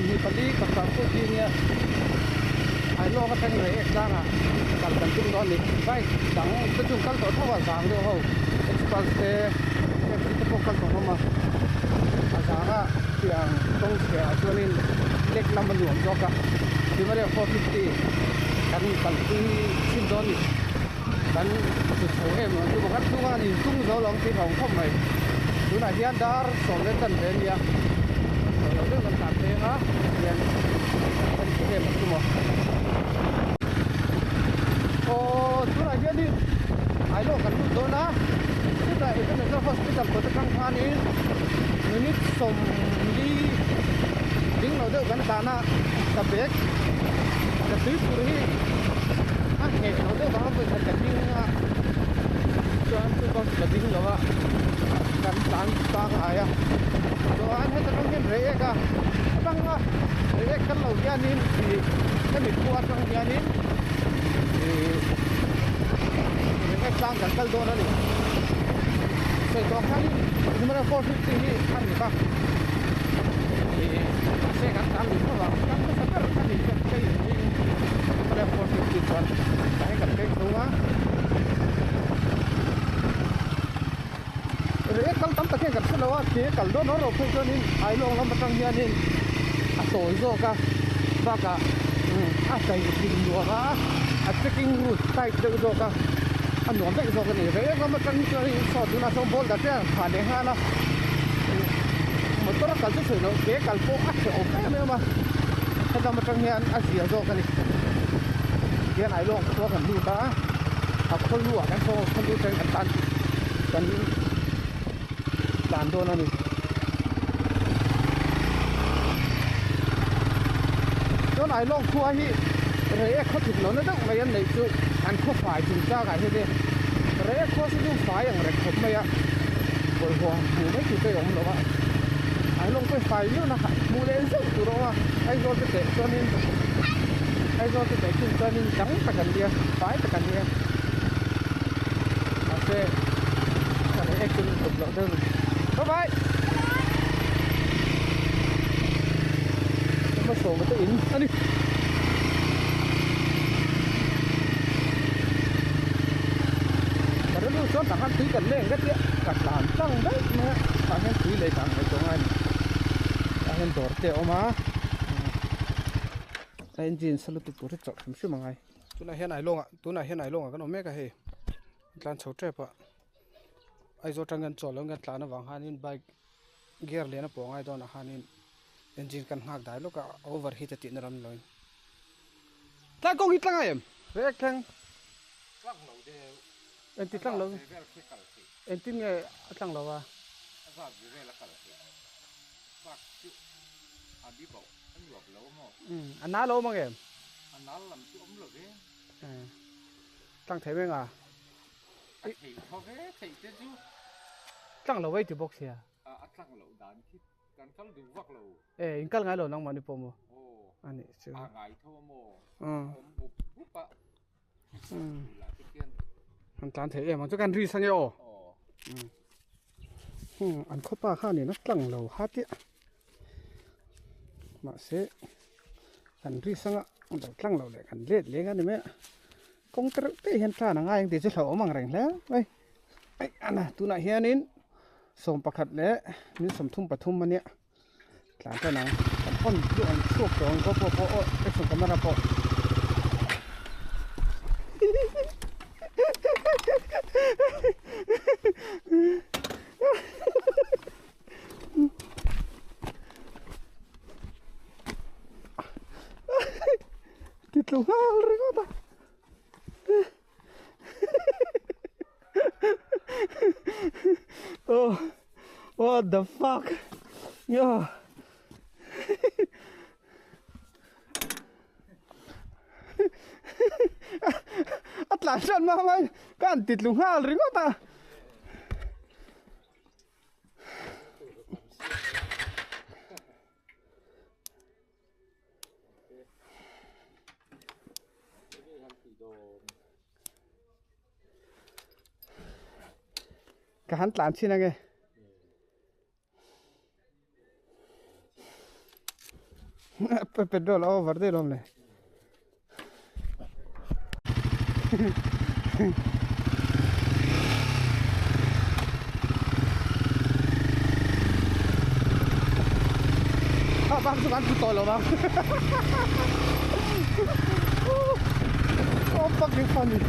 24 ka kal pawh khi nia Ailawng atangin Reiek tlangah kal kan tum dawn a ni bike dang te chu an kal tawh tho a zang deuh ho Xpulse te FZ te pawh kal tawh hlawm a a zanga tiang kawng chhiah ah chuanin lek lam a nuam zawk a Himalaya 450 kan kalpui chhin dawn a ni kan chu chho em ang chu pakhat chhunga an intung zo lo ang tih hlauhawm khawp mai tunah hian dar sawm leh chan ve a nia sawi lo deuh kan tlan peng a hian kan chhe em ang chu maw aw tunah hianin Ailawng kan lut dawn a chutah Ebenezer Hospital kawt atang khanin minute sawmli ding lo deuh kan tlan a ka bag ka tuipur hi a ngheh lo deuh vang a vawikhat ka ding a chuan chu bus ka ding lo a kan tlan pangngai a chuan heta tang hian reiek a atang a reiek kan lo hianin ih hemi khua atang hianin ih reiek tlang kan kal dawn a ni sawi tawh khanin number 450 hi a ri a ih mahse kan tlan lui tho ang kan hmasa ber a ni te ka inring number 450 chuan tah hian kan peng chhung a. Reh kal tam tak hian kan hre lo a ke kal dawn rawh rawh phei chuanin Ailawng lam atang hianin a tawi zawk a bakah a chei hlim nuam a a trekking route type deuh zawk a a nuam daih zawk a ni reh lam atang hi chuanin saw tunah sawn boulder te a rawn phah leh nghal a motor a kal chu sawi loh ke kal pawh a hrehawm em em a helam atang hian a zia zawk a ni tihian Ailawng khua kan lut a a khawlu ah kan sawn khawlu atangin kan tan kan tlan dawn a ni chuan Ailawng khua hi Reiek khaw thut lohna deuh mai an neih chu an khaw fai chungchang ah hian Reiek khua chu chu fai ang reng khawp mai a bawlhhlawh han hmuh mai tur te a awm lo a Ailawng pawh hi fai viau na hmuh leh zeuh tur a awm a Aizawl te teh chuanin Aizawl te teh khin chuanin dang tak an nia fai tak an nia mahse ka reh ek chu tum loh deuh a ni bye bye hmasawma te in a ni. Ka rilru chuan tah khan tui kan leng vek a ka tlan tlang daih mai a tah hian tui lei kang ngaih tawh ngai a ni tah hian dawr te a awm a a engine sa lutuk tur hi chawlh hrim hrim a ngai. Tunah hian Ailawngah tunah hian Ailawngah kan awm mek a hei tlan chho tep a Aizawl atang hian chaw lo hian tlan avang hianin bike gear lian a pawh ngai dawn ah hianin engine kan nghak dai lawk a over heat a tihna ram ni loin tlai kawng hi tlang a em rek thleng tlang lo deuh engti tlang lo engtin nge a tlang lo a a zat ve vel a kal theih bak chu a bi bauh a nuam lo maw a nal a awm ang em a nal lam chu awm lo ve tlang thei mai anga a thei tho ve theih te chu tlang lo vei ti bawk sia a tlang loh dan khi kan kal duh vak lo e in kal ngai lo nangmah ni pawh maw a nih chu a ngai tho a maw a awm bup bup a an tlan thei em ang chu kan ri sang e aw an khawpa khanin a tlang lo hat i mahse kan ri sanga lo tlang lo leh kan let leng a ni mai a kawng te reuh te hian tan a ngai ang tih chu hlauhawm ang reng hle mai aih ana tunah hianin 11 leh 33 a nia. Tlan tan ang kan on luh ang chhuak tawh ang GoPro pawh aw action camera pawh ti tlu nghal ringawt a. Oh what the fuck yeah a tlan hran mai mai ka han ti tlu nghal ringawt a. Ka han tlan chhin ange. Petrol a over daih lawm le. A bak chu kan pu tawh lo vang. Oh fucking funny.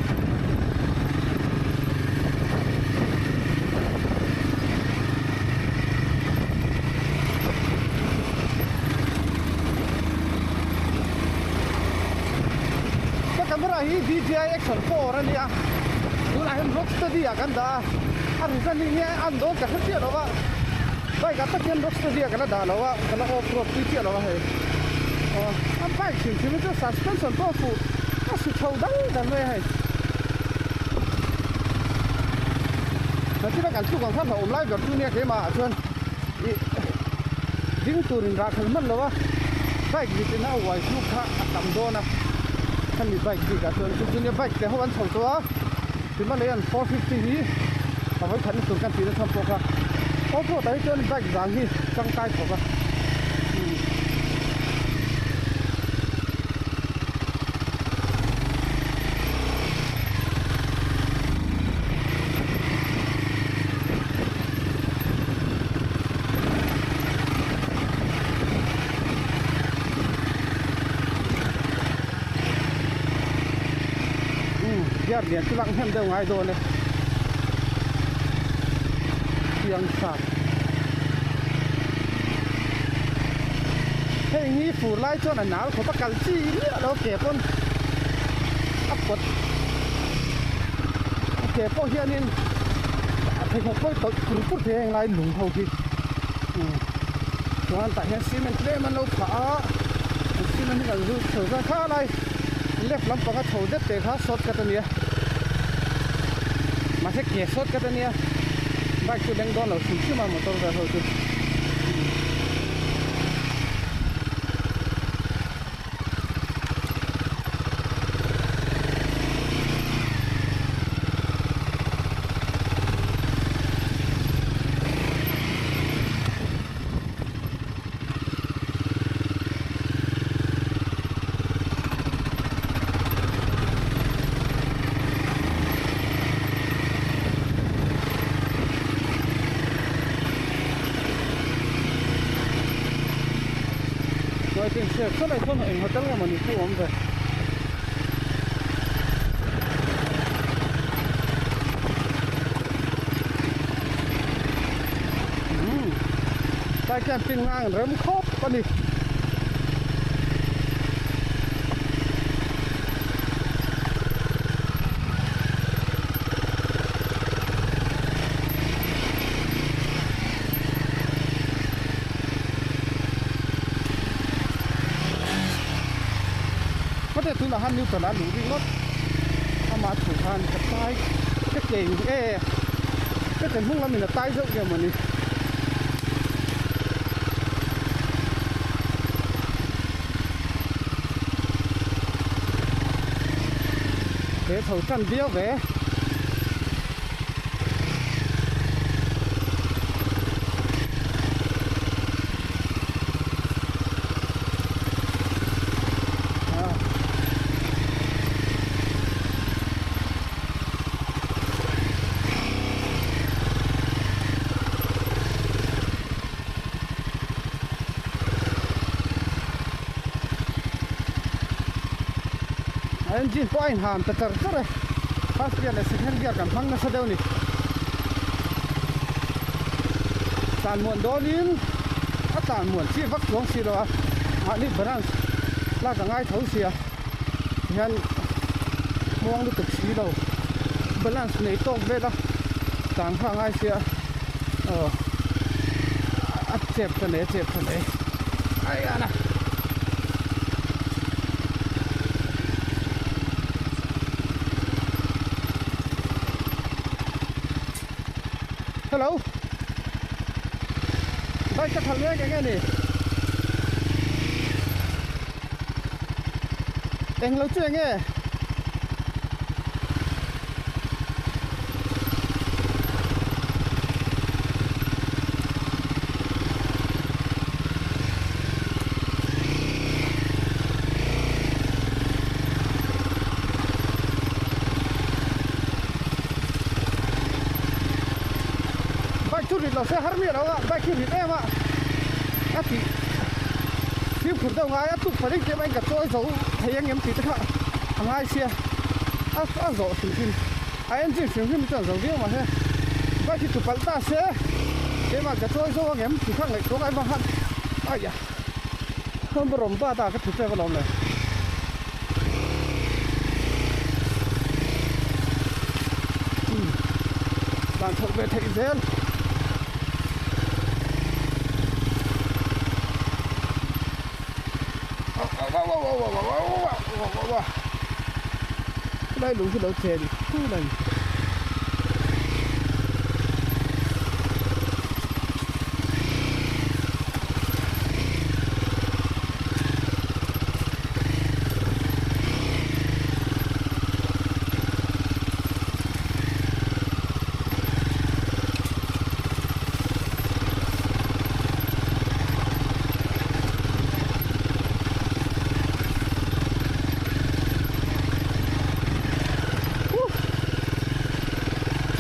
Ka camera hi DJI Action 4 a nia tunah hian Rocksteady ah kan dah a a result hi nge an dawn ka hre chiah lo a bike ah tak hian Rocksteady ah ka la dah lo a ka la off road pui chiah lo a hei aw a bike hrim hrim hi chu suspension pawh a fuh a su chho dang dang mai a hei nachina kan tluk ang kha hlauhawm lai ber chu nia keimah ah chuan ih ding turin rah khalh hman lo a bike rit ina a uai tluk kha a tam dawn a hemi bike bik ah chuan chu chu nia bike te ho an chho tawh a Himalayan 450 hi a vawi khatna tur kan tihna chhan pawh kha off road ah hi chuan bike zang hi tangkai khawp a. Umm gear lian chu lak hnem deuh ngai dawn e chiang sa hei hi fur lai chuan a nal khawp a kal chi miah lo ke pawn a pawt ke pawh hianin a pheikhawk pawh hi tawlh pur pur thei a henglai lung ho khi umm chuan tah hian cement tlem an lo phah a cement hi kan zu chho zan kha lai left lampang a chho deuh teh kha shortcut a nia mahse ke shortcut a nia bike chu leng dawn lo hrim hrim a motor vel ho chu. Chuan hriat sawn ah chuan eng hotel nge mawni chu awm ve. Umm tlai camping na ang rem khawp a ni. Hmate tunah khan Newton a luh ringawt amah thu khan ka tai ka ke e ka ke hnung lamin a tai zeuh nge mawni. He chho tan viau ve. A engine pawh a inham ta char char e first gear leh second gear kan hmang nasa deuh a ni tlan muan dawnin a tlan muan chi vak chuang si lo a mahni balance lak a ngai tho sia tihian muang lutuk si lo balance nei tawk vel a tlan kha a ngai sia aw a chep ta nei a chep ta nei ai ana. Hello bike ka khalh mek eng nge ni eng lo chu eng nge chu rit lo se har miah lo a, bike hi rit em a, a tih fimkhur deuh ngai a tuk pahnih te maiin ka chawi zo thei ang em tih te kha a ngai sia, a a zawh hrim hrim a engine hrim hrim hi chuan zo viau mahse bike hi tupalh ta se keimah ka chawi zo ang em tih kha ngaihtuah ngai vang khan aia rawng ba ta ka thi pek alawm le. Dan chhoh ve theih zel. Lai lung hi lo che ni thu lai.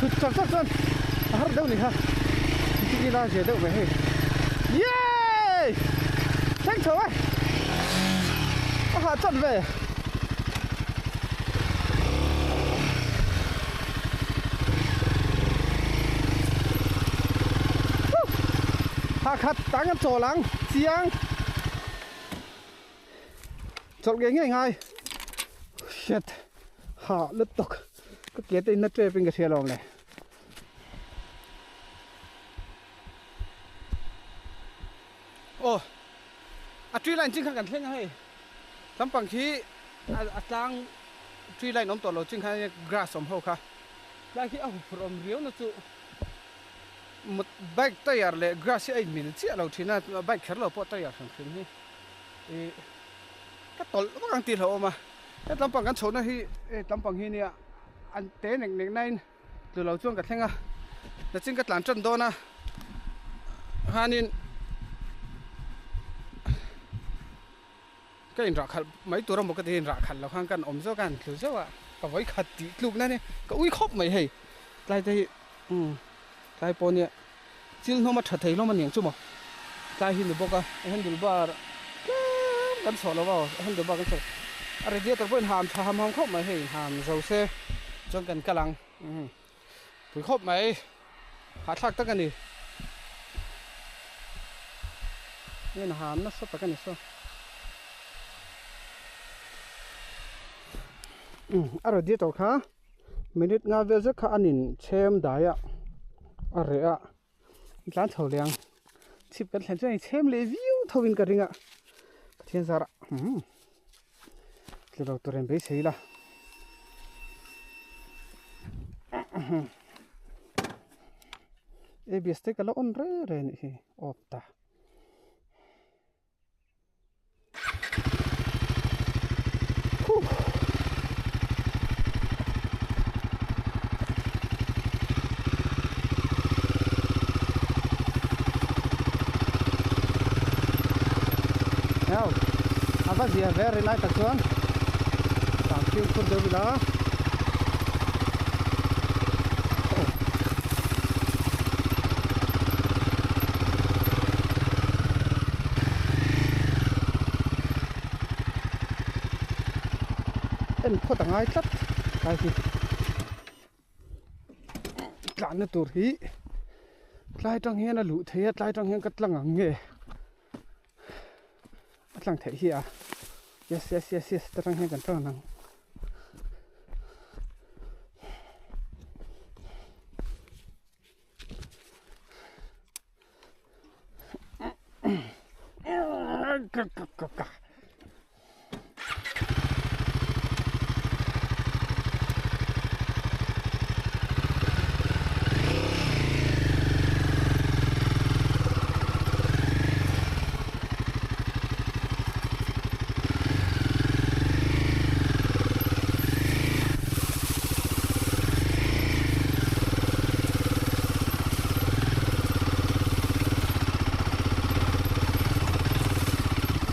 Chhut chak chak chuan a har deuh ni kha tih ila zia deuh mai hei yay thleng chho e a hah chat ve. Hakhat tang an chawl ang chiang chawlh ngei ngei ngai shit ha lutuk ka ke te in a tep in ka hria lawm le. Aw a tree line ching kha kan thleng a hei lampang khi a tlang tree line awm tawh lo ching kha grass awm ho kha tlai khi a huphurh awm riau na chu bike tyre leh grass hi a inmil chiah lo thin a bike kher lo pawh tyre hran hrim hi ih ka tawlh vak ang tih hlauhawm a he lampang kan chhohna hi hei lampang hi nia an te nek nek nain. Tlu lo chuan ka thleng a, nachin ka tlan tan dawn a, khanin ka inrah khalh mai tur emaw ka ti inrah khalh lo khan kan awm zawk a, an tlu zauh a, ka vawi khat tih tluk na nia, ka ui khawp mai hei tlai te hi umm tlai pawh nia chil hnawm a tha thei hlawm a niang chu maw tlai hi ni bawk a handle bar tlem kan chhuah lo va aw handle bar kan chhuah a radiator pawhin ham tha ham ham khawp mai hei ham zo se chuan kan kal ang umm pui khawp mai hahthlak tak a ni heng ham nasa tak a ni saw umm a radiator kha. Minute nga vel zet kha an in chhem dai a a reh a tlan chho leh ang chhip kan thlen chuan a inchhem leh viau tho in ka ring a Pathian zarah umm tlu lo tur in beisei ila abs te ka la on reng reng a nih hi off ta. A va zia ve ri lai tak chuan tlan fimkhur deuh ila. En phawt a ngai tlat tlai hi tlanna tur hi tlai tang hian a luh theih a tlai tang hian ka tlang ang nge a tlang theih hi a yes yes yes yes ta tang hian kan tlang ang.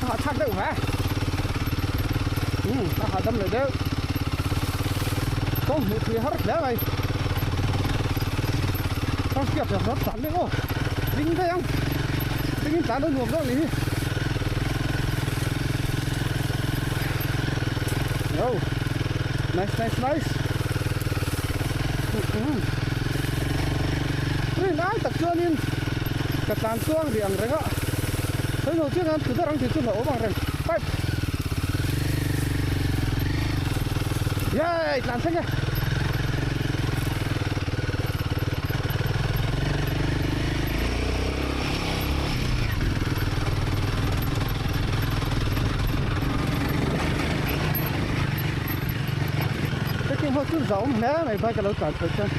A hahthlak deuh ve umm a hahdam leh deuh kawng hmuh thui a har hle mai. Tang fiak fiak rawt tlan mek aw ding daih ang dingin tlan a nuam zawk nih hi yo nice nice nice rin ai tak chuanin ka tlan chuang rih ang reng a sawi lo chian hian tudar ang tih chu hlauhawm ang reng pipe yay tlan thleng e. Trekking ho chu zau hle mai bike a lo tlan chhoh chuan.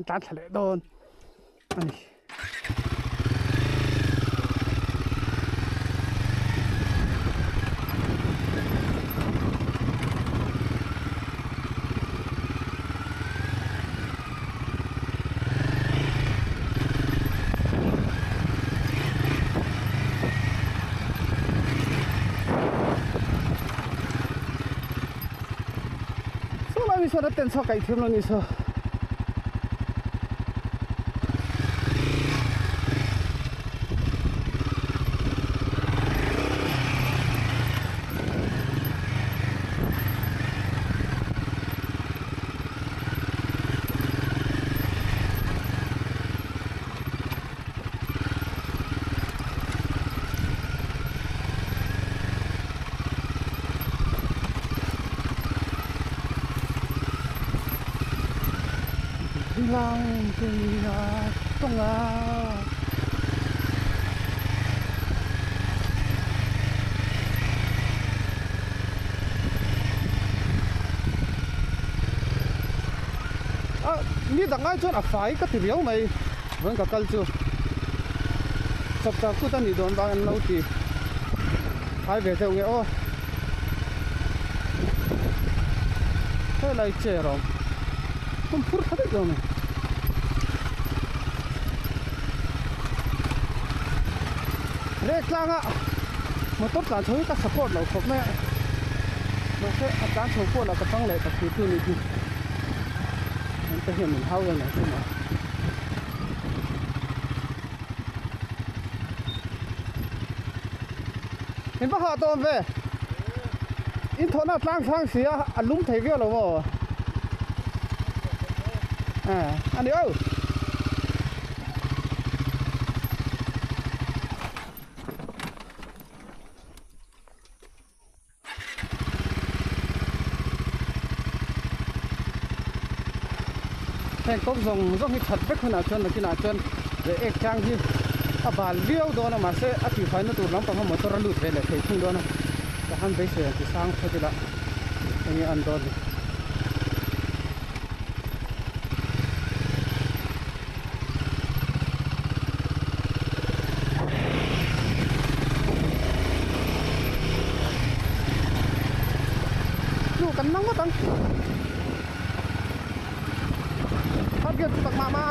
Tan thla leh dawn a ni. Saw lai mi sawn a tent saw kaih thiam lo ni saw. Ni dang ai chuan a fai ka ti riau mai vawiin ka kal chu chapchar kut a nih dawn vang an lo ti fai ve deuh nge aw helai chair a awm hmun phur tha daih dawn a ni. Leh tlanga motor tlan chho hi ka support lo khawp mai a mahse a tlan chho pawh lah ka tang leh ka thlir tu nih hi an te hian min hau em ang chu maw. In va hah tawm ve in thawhna a tlang thlang si a a lum thei viau lo maw a ni aw. Heng kawng zawng zawng hi that vek hunah chuan nakinah chuan leh ek tlang hi a bal viau dawn a mahse a tihfaina tur lampang a motor a lut ve leh thei thung dawn a ka han beisei ang ti sang phawt ila enge an dawn ni. Chu kan na ngawt ang Third gear chu tak mah mah.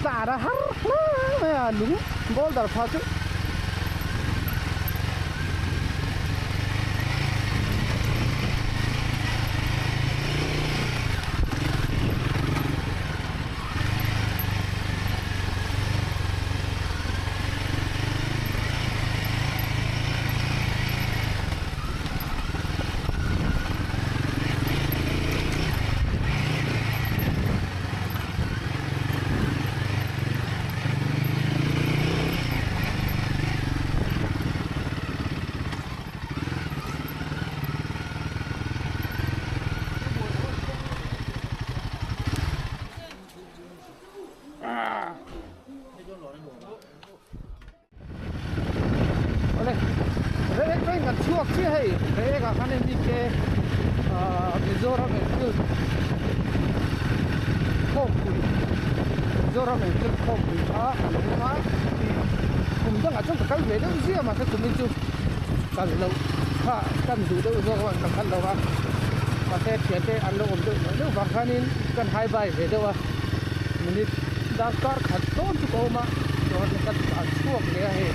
Tlan a har hle mai a lung boulder phah chu. Awle Reiek train kan chhuak chiah hei Reiek ah khan MBK ah Mizoram Enfield khawmpui Mizoram Enfield khawmpui kha a lo awm a kum dangah chuan ka kal ve deuh ziah mahse kumin chu kal loh kha kan duh deuh zawk a ka kal lo a mahse thiante an lo awm deuh deuh vang khanin kan hai bai ve deuh a minute darkar khat dawn chu ka awm a chuan ka tlan chhuak leh a hei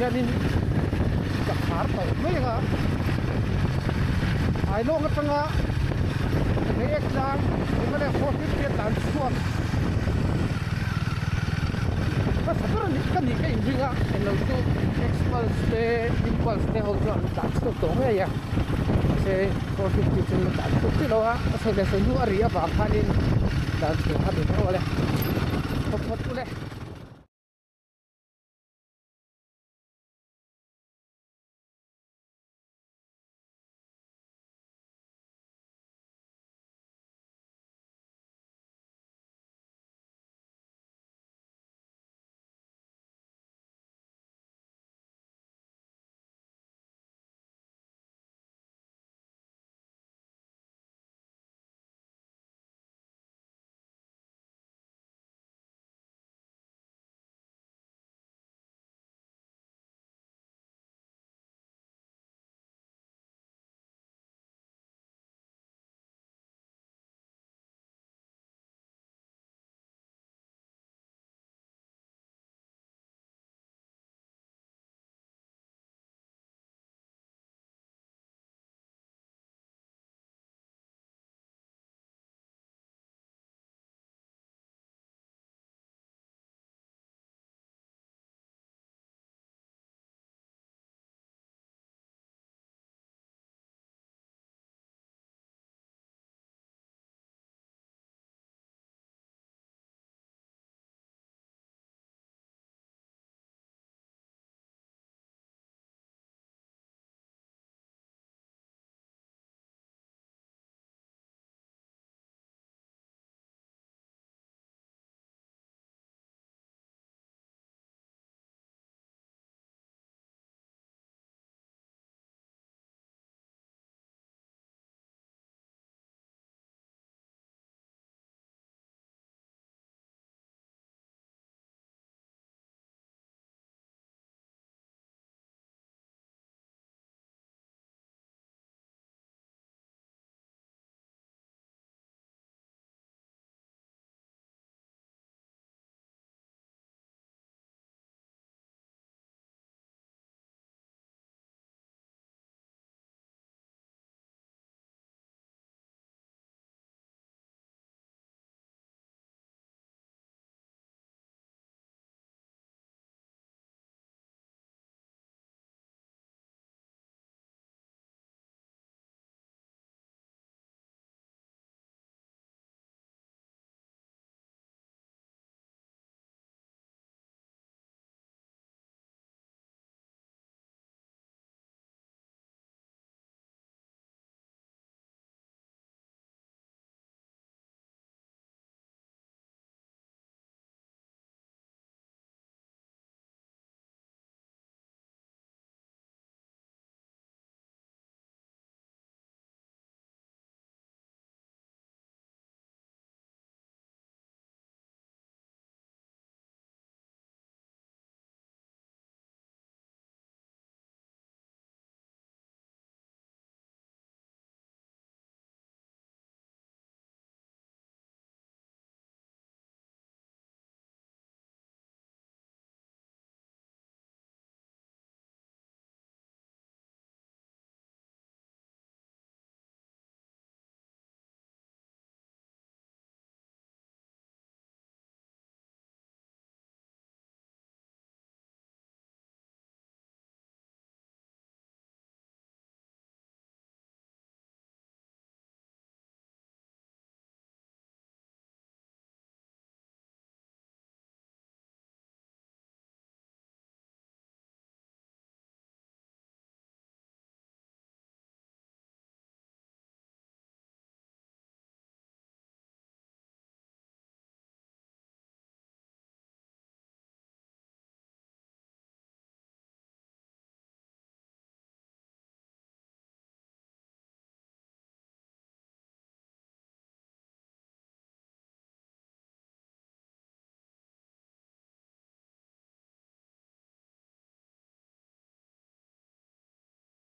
tihianin ka khar tawh mai ang a Ailawng atanga Reiek tlang engemaw 450 a tlan chhuak hmasa ber a nih ka nih ka inring a englo chu Xpulse te Impulse te ho chuan an tlan chhuak tawh ngei a mahse 450 chu an tlan chhuak chiah lo a a sawi leh sawi hnu a ri avang khanin tlan chhuah a ni ber awle phawt phawt ule.